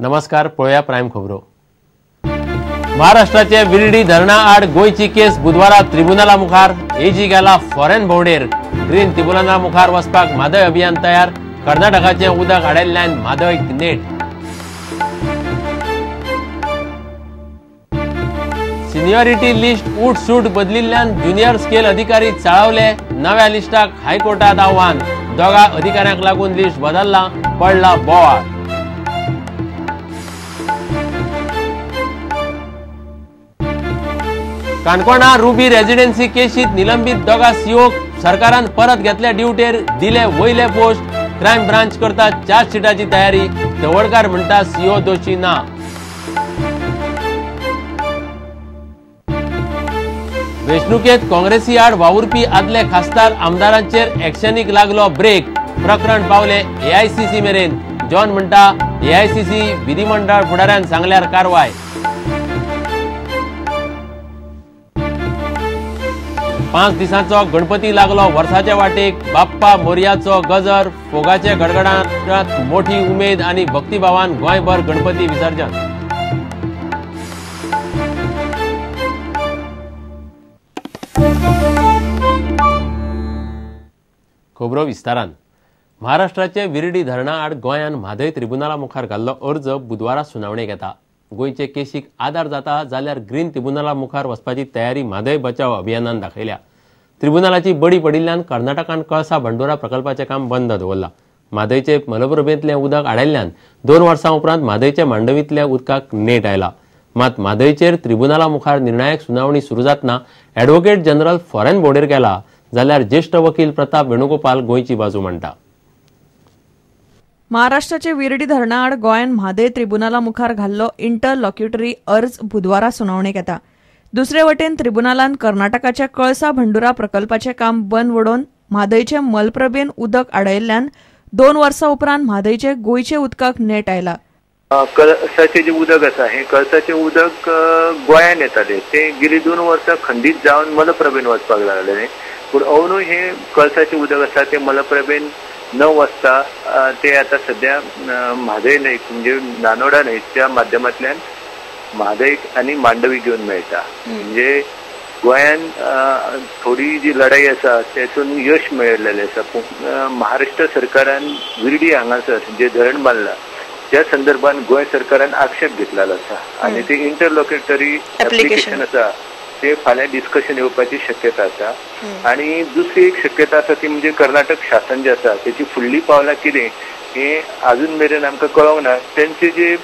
नमस्कार, पळोवया प्रायम खबरो. महाराष्ट्राचे विर्डी धरणा आड गोंयची केस बुधवारा त्रिबुनाला मुखार. एजी गेला फॉरेन भोंवडेर. ग्रीन त्रिबुनाला मुखार वचपाक म्हादय अभियान तयार. कर्नाटकाचे उदक आडायल्ल्यान म्हादयक नेट. सिनियरिटी लिस्ट उठसूट बदलिल्ल्यान ज्युनियर स्केल अधिकारी चाळवले. नव्या लिस्टाक हायकोर्टात आव्हान. दोगा अधिकाऱ्यांक लागून लिस्ट बदलला, पडला बोवाळ. काणकोणा रुबी रेजिडेन्सी केशीत निलंबीत दोगा सीओक सरकारान परत घेतल्या ड्युटेर, दिले वयले पोस्ट. क्रायम ब्रांच करता चार्जशीटाची तयारी. तवडकार म्हणटा सीओ दोशी ना. वेंचणुकेत काँग्रेसी आड वावुरपी आदले खासदार आमदारांचेर एक्शनीक लागलो ब्रेक. प्रकरण पावले एआयसीसी मेरेन. जॉन म्हणटा एआयसीसी विधिमंडळ फुडाऱ्यान सांगल्यार कारवाय. 5 दिसांचो गणपती लागलो वर्साचे वाटेक. बाप्पा मोरयाचो गजर, फोगाचे गडगडात मोठी उमेद आनी भक्तिभावान गोंयभर गणपती विसर्जन. खबरो विस्तारान. महाराष्ट्राचे विर्डी धरणा आड गोंयान म्हादय त्रिबुनाला मुखार घाल्लो अर्ज बुधवारा सुनावणेक येता. गोंयचे केशीक आदार जाता जाल्यार ग्रीन त्रिबुनाला मुखार वचपाची तयारी म्हादय बचाव अभियानान दाखयल्या. त्रिबुनालाची बडी पडिल्ल्यान कर्नाटकान कळसा भंडुरा प्रकल्पाचें काम बंद दवरलां. म्हादयचे मलप्रभेंतलें उदक आडायल्ल्यान 2 वर्सां उपरांत म्हादयचे मांडवींतल्या उदकाक नेट आयला. मात म्हादयचेर त्रिबुनाला मुखार निर्णायक सुनावणी सुरू जातना ॲडव्होकेट जनरल फॉरेन भोंवडेर गेला जाल्यार ज्येष्ठ वकील प्रताप वेणुगोपाल गोंयची बाजू मांडटा. महाराष्ट्राचे विर्डी धरणा आड गोंयान म्हादय त्रिबुनाला मुखार घाल्लो इंटरलॉक्युटरी अर्ज बुधवारा सुनावणेक येता. दुसरे वटेन त्रिबुनालान कर्नाटकाच्या कळसा भंडुरा प्रकल्पाचें काम बंद वडोवन म्हादयचे मलप्रभेन उदक आडायल्ल्यान 2 वर्सां उपरांत म्हादयचे गोंयचे उदकाक नेट आयला. कळसाचें जें उदक आसा हें कळसाचें उदक गोंयान येतालें, तें गेली 2 वर्सां खंडीत जावन मलप्रभेन वचपाक लागलें. पूण अंदू हें कळसाचें उदक आसा तें मलप्रभेन न वचता ते आतां सद्या म्हादय न्हंय म्हणजे नानोडा न्हंयच्या माध्यमांतल्यान म्हादयक आनी मांडवी घेवन मेळटा. म्हणजे गोंयान थोडी जी लढाई आसा तेतून यश मेळिल्लें आसा. पूण महाराष्ट्र सरकारान विर्डी हांगासर जे धरण बांदलां त्या संदर्भात गोंय सरकारान आक्षेप घेतलेलो आसा आनी ते इंटरलॉक्युटरी एप्लिकेशन आसा ते फाल्यां डिस्कशन येवपाची शक्यता आसा. आनी दुसरी एक शक्यता आसा ती म्हणजे कर्नाटक शासन जें आसा तेची फुडली पावलां कितें हें आजून मेरेन आमकां कळोंक ना. तेंचे जे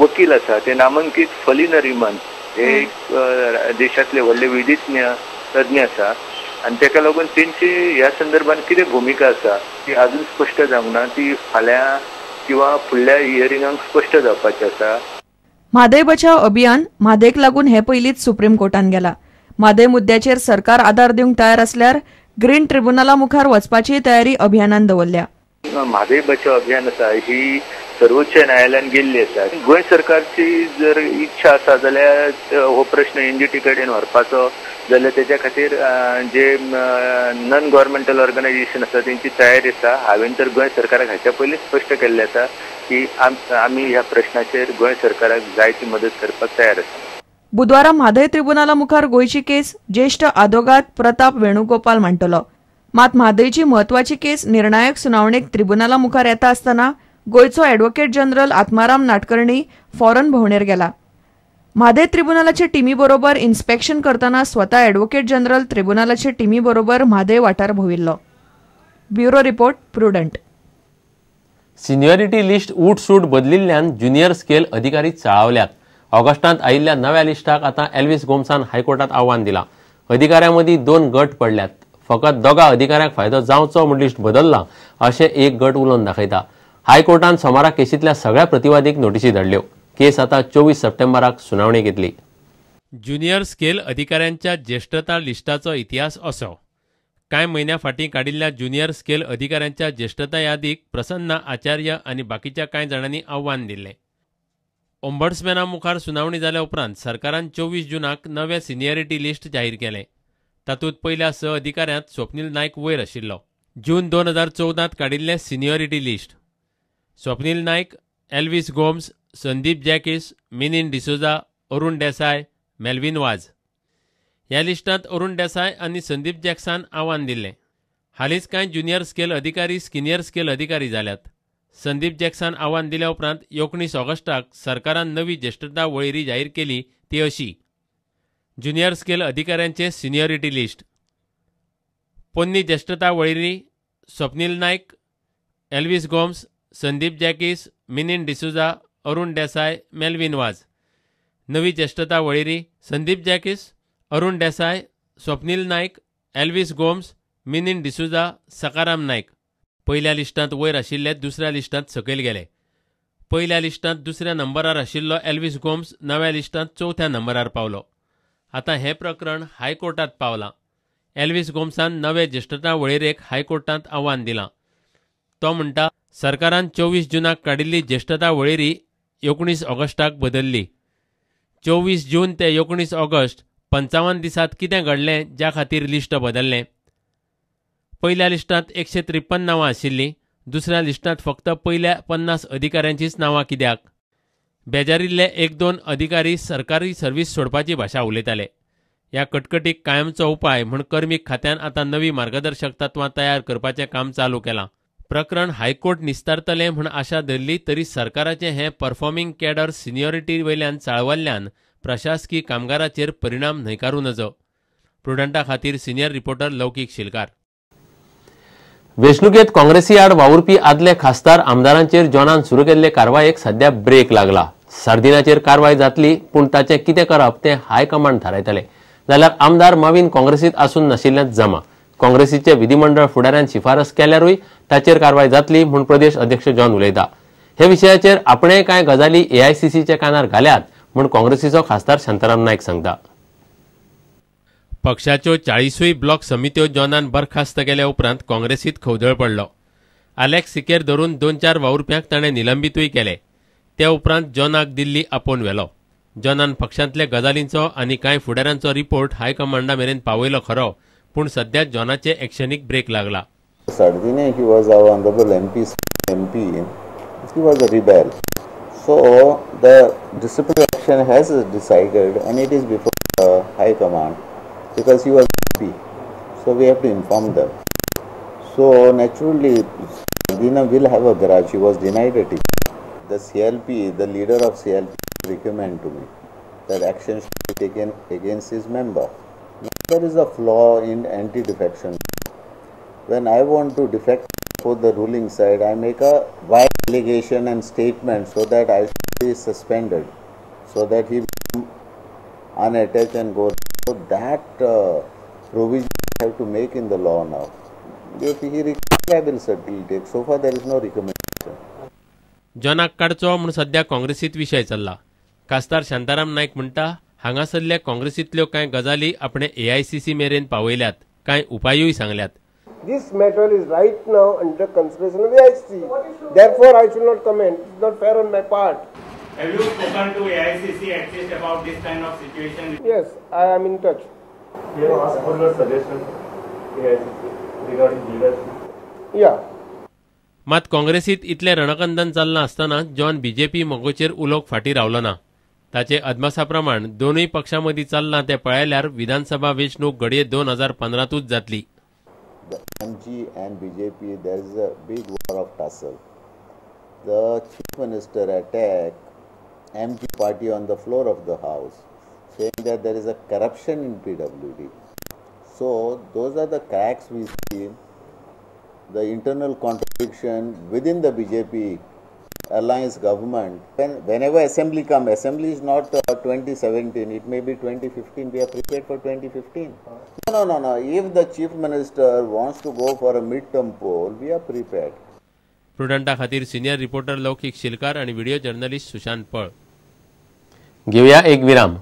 वकील आसा ते नामांकीत फली नरिमन हे एक देशांतले व्हडले विधिज्ञ तज्ञ आसा आनी तेका लागून तेंची ह्या संदर्भात कितें भुमिका आसा ती आजून स्पश्ट जावंक ना. ती फाल्यां किंवा फुडल्या हियरिंगाक स्पश्ट जावपाची आसा. म्हादय बचाव अभियान म्हादयक लागून हे पयलींच सुप्रीम कोर्टान गेला. म्हादय मुद्द्याचेर सरकार आदार दिवंक तयार आसल्यार ग्रीन ट्रिब्युनला मुखार वचपाची तयारी अभियानान दवरल्या. म्हादय बचाव अभियान आसा ही सर्वोच्च न्यायालयान गेल्ली आसा. गोंय सरकारची जर इच्छा आसा जाल्यार हो प्रश्न एनजीटी कडेन व्हरपाचो जाल्यार तेच्या खातीर जे नॉन गव्हर्मेंटल ऑर्गनायझेशन आसा तेंची तयारी आसा. हांवें तर गोंय सरकाराक हाच्या पयलीं स्पश्ट केल्लें आसा की आमी ह्या प्रश्नाचेर गोंय सरकाराक जाय ती मदत करपाक तयार आसा. बुधवारा म्हादय त्रिबुनाला मुखार गोंयची केस ज्येष्ठ आदोगाद प्रताप वेणुगोपाल मांडटलो. मात म्हादयची म्हत्वाची केस निर्णायक सुनावणेक त्रिबुनाला मुखार येता आसतना गोंयचो advocate general Atmaram Nadkarni foreign भोंवडेर गेला. म्हादय त्रिबुनालाचे टिमी बरोबर इन्स्पेक्शन करतना स्वता ॲडव्होकेट जनरल त्रिबुनालाचे टिमी बरोबर म्हादय वाठार भोविल्लो. Bureau report, Prudent. Seniority list उठसूट बदलिल्ल्यान ज्युनियर स्केल अधिकारी चाळवल्यात. ऑगस्टांत आयिल्ल्या नव्या लिस्टाक आतां एल्विस गोम्सान हायकोर्टात आव्हान दिलां. अधिकाऱ्यां मदीं 2 गट पडल्यात. फकत 2 अधिकाऱ्यांक फायदो जावचो म्हूण लिस्ट बदल्लां अशें एक गट उलोवन दाखयता. हायकोर्टान सोमारा केशींतल्या सगळ्या प्रतिवादींक नोटिशी धाडल्यो. केस आतां 24 सप्टेंबराक सुनावणी घेतली. ज्युनियर स्केल अधिकाऱ्यांच्या ज्येष्ठता लिस्टाचो इतिहास असो. कांय म्हयन्यां फाटीं काडिल्ल्या ज्युनियर स्केल अधिकाऱ्यांच्या ज्येष्ठता यादीक प्रसन्न आचार्य आनी बाकीच्या कांय जाणांनी आव्हान दिल्लें. ओम्बड्समॅना मुखार सुनावणी जाल्या उपरांत सरकारान 24 जुनाक नवें सिनियरिटी लिस्ट जाहीर केलें. तातूंत पयल्या 6 अधिकाऱ्यांत स्वप्नील नायक वयर आशिल्लो. जून 2014 काडिल्लें सिनियरिटी लिस्ट. स्वप्नील नायक, एल्विस गोम्स, संदीप जॅकीस, मिनीन डिसोजा, अरुण देसाय, मेल्विन वाज. ह्या लिस्टांत अरुण देसाय आनी संदीप जॅक्सान आव्हान दिल्लें. हालींच कांय ज्युनियर स्केल अधिकारी सिनियर स्केल अधिकारी जाल्यात. संदीप जॅक्सान आव्हान दिल्या उपरांत 19 ऑगस्टाक सरकारान नवी ज्येश्ठता वळेरी जाहीर केली ती अशी. ज्युनियर स्केल अधिकाऱ्यांचे सिनियरिटी लिस्ट. पोन्नी ज्येश्ठता वळेरी स्वप्नील नायक, एल्विस गोम्स, संदीप जॅकीस, मिनीन डिसोजा, अरुण देसाय, मेल्विन वाज. नवी ज्येश्ठता वळेरी संदीप जॅकीस, अरुण देसाय, स्वप्नील नायक, एल्विस गोम्स, मिनीन डिसोजा, सकाराम नायक. पयल्या लिस्टांत वयर आशिल्ले दुसऱ्या लिस्टांत सकयल गेले. पयल्या लिस्टांत दुसऱ्या नंबरार आशिल्लो एल्विस गोम्स नव्या लिस्टांत चवथ्या नंबरार पावलो. आतां हें प्रकरण हायकोर्टांत पावलां. एल्विस गोम्सान नवे ज्येश्ठता वळेरेक हायकोर्टांत आव्हान दिलां. तो म्हणटा, सरकारान 24 जुनाक काडिल्ली ज्येश्ठता वळेरी 19 ऑगस्टाक बदल्ली. 24 जून ते 19 ऑगस्ट 55 दिसांत कितें घडलें ज्या खातीर लिस्ट बदल्लें? पयल्या लिस्टांत 153 नांवां आशिल्लीं, दुसऱ्या लिस्टांत फक्त पयल्या 50 अधिकाऱ्यांचीच नांवां कित्याक? बेजारिल्ले 1-2 अधिकारी सरकारी सर्वीस सोडपाची भाशा उलयताले. ह्या कटकटीक कायमचो उपाय म्हूण कर्मीक खात्यान आतां नवी मार्गदर्शक तत्वां तयार करपाचें काम चालू केलां. प्रकरण हायकोर्ट निस्तारतलें म्हूण आशा धरली तरी सरकाराचें हें परफॉर्मिंग कॅडर सिनियरिटी वयल्यान चाळवल्ल्यान प्रशासकी कामगाराचेर परिणाम न्हयकारूं नजो. प्रुडंटा खातीर सिनियर रिपोर्टर लौकीक शिलकार. वेंचणुकेंत काँग्रेसी आड वावुरपी आदले खासदार आमदारांचेर जॉनान सुरू केल्ले कारवायेक सध्या ब्रेक लागला. सार्दिनाचेर कारवाय जातली, पूण ताचें कितें करप तें हायकमांड थारायतले. जाल्यार आमदार माविन काँग्रेसींत आसून नाशिल्ल्यान जमा. काँग्रेसीचे विधिमंडळ फुडाऱ्यान शिफारस केल्यारूय ताचेर कारवाय जातली म्हूण प्रदेश अध्यक्ष जॉन उलयता. हे विशयाचेर आपणें कांय गजाली एआयसीसीच्या कानार घाल्यात म्हूण काँग्रेसीचो खासदार शांताराम नायक सांगता. पक्षाच्यो 40 ब्लॉक समित्यो जॉनान बरखास्त केल्या उपरांत काँग्रेसीत खवदळ पडलो. आलेक्स सिकेर धरून 2-4 वावुरप्यांक ताणें निलंबितूय केले. ते उपरांत जॉनाक दिल्ली आपोवन व्हेलो. जॉनान पक्षांतल्या गजालींचो आनी कांय फुडाऱ्यांचो रिपोर्ट हायकमांडा मेरेन पावयलो खरो, पूण सध्या जॉनाचे एक्शनीक ब्रेक लागला. Sardinha, he was our honorable MP, he was a rebel. So the disciplinary action has decided and it is before the high command because he was MP. So we have to inform them. So naturally, Sardinha will have a grudge. He was denied a ticket. The CLP, the leader of CLP, recommend to me that action should be taken against his member. Now, there is a flaw in anti-defection. When I want to defect for the ruling side, I make a wide allegation and statement so that I should be suspended, so that he become unattached and go. So that provision I have to make in the law now. If he recommends, I will certainly take. So far there is no recommendation. जॉनाक काडचो म्हूण सध्या काँग्रेसीत विशय चल्ला. खासदार शांताराम नायक म्हणटा, हांगासरल्या काँग्रेसींतल्यो कांय गजाली आपणे एआयसीसी मेरेन पावयल्यात, कांय उपायूय सांगल्यात. This matter is right now under consideration of AICC. Therefore, I should not comment. It's not fair on my part. Have you spoken to AICC at least about this kind of situation? Yes, I am in touch. You have asked for your suggestion, AICC, regarding leadership? Yeah. मात काँग्रेसीत इतलें रणकंदन चल्लां आसतना John BJP मगोचेर उलोवंक फाटीं रावलो ना. ताचे अदमासा प्रमाण दोनूय पक्षां मदीं चल्लां तें पळयल्यार विधानसभा वेंचणूक घडये 2015तूच जातली. The MG and BJP, there is a big war of tussle. The Chief Minister attacked MG party on the floor of the house, saying that there is a corruption in PWD. So those are the cracks we see, the internal contradiction within the BJP alliance government. Whenever assembly comes, assembly is not 2017, it may be 2015, we are prepared for 2015. No. If the Chief Minister wants to go for a midterm poll, we are prepared. प्रुडंटा खातीर senior reporter लौकीक शिलकार आणि video journalist Sushant पळ. घेऊया एक विराम.